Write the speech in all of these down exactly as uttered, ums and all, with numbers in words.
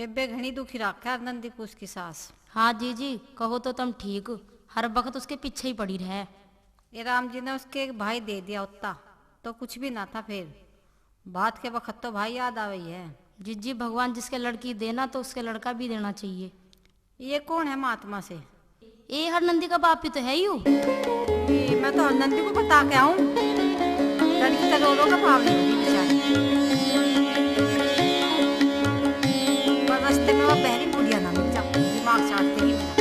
बेबे घणी दुखी राखे हरनंदी को उसकी सास। हाँ जीजी, कहो तो तुम ठीक, हर वक्त उसके पीछे ही पड़ी रहे। ये राम जी ने उसके एक भाई दे दिया होता तो कुछ भी ना था। फिर बात के वक्त तो भाई याद आवे ही है। जीजी, भगवान जिसके लड़की देना तो उसके लड़का भी देना चाहिए। ये कौन है महात्मा से? ए हरनंदी का बाप ही तो है यू। ए, मैं तो हरनंदी को बता के आऊं। लड़की का रो रो का भाव नहीं होगी बेचारी। पर रास्ते में वो बहरी बुढ़िया ना मिल जाए, दिमाग चाट देगी मेरा।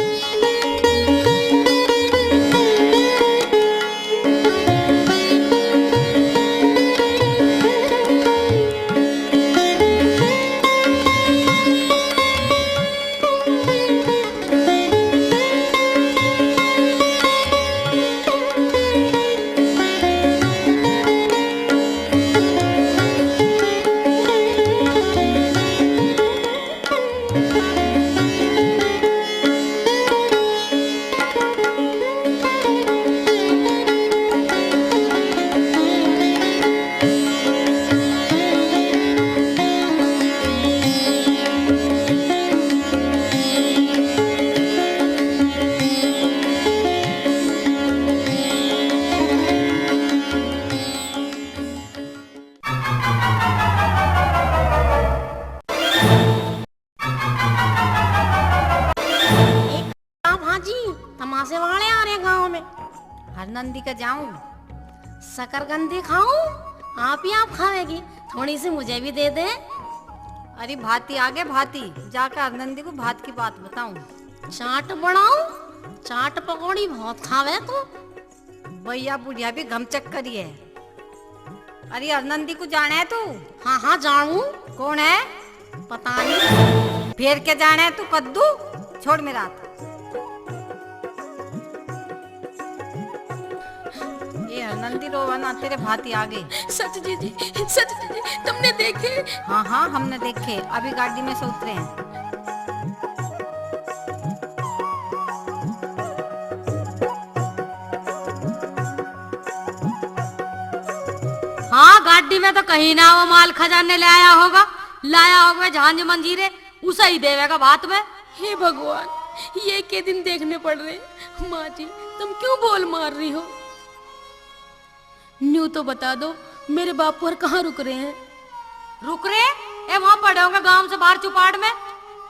हाँ भाजी, तमाशे वाले आ रहे हैं गांव में। हरनंदी का जाऊं? शकरकंदी खाऊं? आप ही आप खावेगी, थोड़ी सी मुझे भी दे दे। अरे भाती आगे भाती, जाकर हरनंदी को भात की बात बताऊं। चाट बनाऊं? चाट पकौड़ी बहुत खावे तू। भैया बुढ़िया भी घमचक करी है। अरे हरनंदी को जाने है तू? हाँ हाँ जानू। कौन है? पता नहीं। फिर के जाने है तू कद्दू? छोड़ मेरा हाथ। ये हरनंदी रोवा ना, तेरे भाती आ गए। सच जीजी, सच जीजी, तुमने देखे? हाँ हाँ हमने देखे, अभी गाड़ी में से उतरे हैं। हाँ, गाड़ी में तो कहीं ना वो माल खजाने ले आया होगा, लाया होगा झांझ मंजीरे, उसे ही देवेगा भात में। हे भगवान, ये के दिन देखने पड़ रहे। माँ जी, तुम क्यों बोल मार रही हो? न्यू तो बता दो, मेरे बापू और कहाँ रुक रहे हैं? रुक रहे? ए, वहाँ पड़े होंगे गांव से बाहर चुपाड़ में।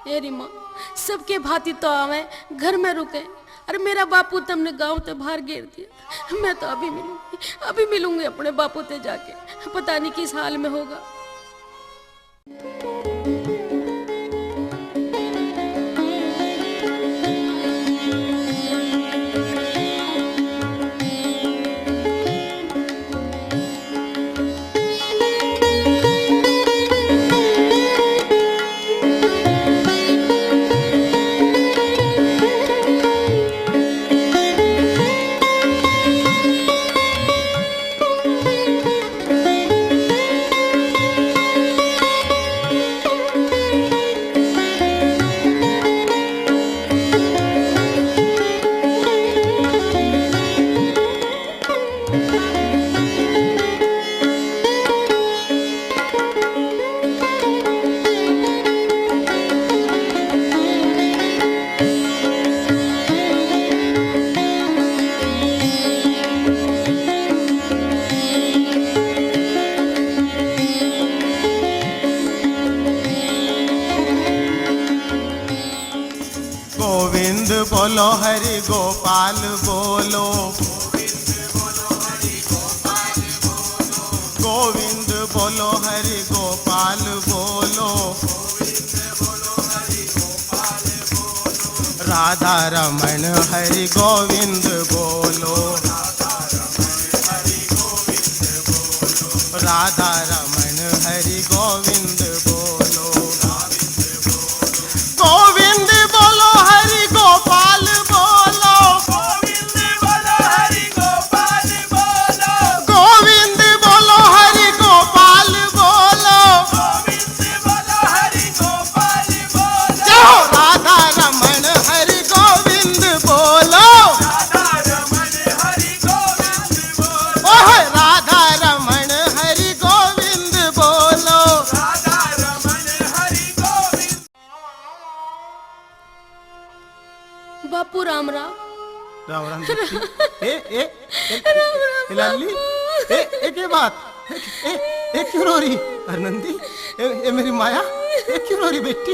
ए री माँ, सबके भाती तो आवे, घर में रुके। अरे मेरा बापू तमने गांव से बाहर घेर दिया। मैं तो अभी मिलूंगी, अभी मिलूंगी अपने बापू से जाके। पता नहीं किस हाल में होगा। गोविंद बोलो, हरि गोपाल बोलो। गोविंद बोलो, हरि गोपाल बोलो। राधा रमण हरि गोविंद बोलो। राधा रमण हरि गोविंद बोलो। गोविंद बोलो, हरि गोपाल बोलो। गोविंद बोलो, हरि गोपाल बोलो। गोविंद बोलो, हरि गोपाल बोलो। गोविंद बोलो, हरि गोपाल बोलो। जय हो राधा रमण हरि गोविंद बोलो। राधा रमण हरि बापू राम राम। राम राम बेटी। ए, ए, ए, ए, लाली। ए, ए, के बात? ए, ए, ए, क्यों रो रही? अरे नंदी, ए, ए, मेरी माया, ए, क्यों रो रही बेटी?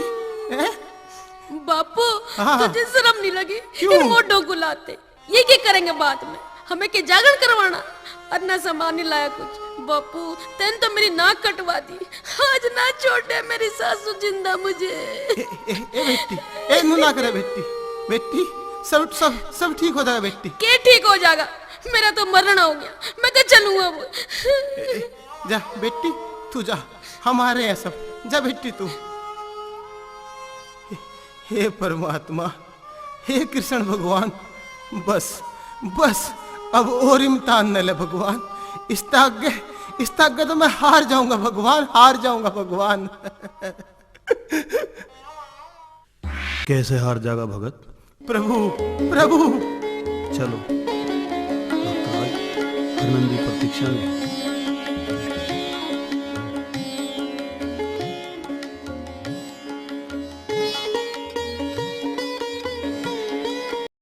ए? बापू, हाँ। तुझे शर्म नहीं लगी? क्यों? इन मोढों को लाते। ये क्या करेंगे बाद में? हमें के जागरण करवाना? और ना सामान नहीं लाया कुछ। बापू, तैन तो मेरी नाक कटवा दी। आज ना छोड़े मेरी सासू जिंदा मुझे। ए, ए, ए बेटी, ए नू ना करे बेटी, बेटी, सब, सब, सब ठीक हो जाएगा बेटी। के ठीक हो जाएगा? मेरा तो मरण हो गया, मैं तो चलूं अब। ए, ए, जा बेटी, तू जा, हम आ रहे हैं सब। जा बेटी तू। हे, हे परमात्मा, हे कृष्ण भगवान, बस, बस, अब और इम्तिहान न ले भगवान। इसता आगे, इसता आगे तो मैं हार जाऊंगा भगवान, हार जाऊंगा भगवान। कैसे हार जागा भगत? प्रभु, प्रभु। चलो, भक्तराज, हरनंदी प्रतीक्षा में।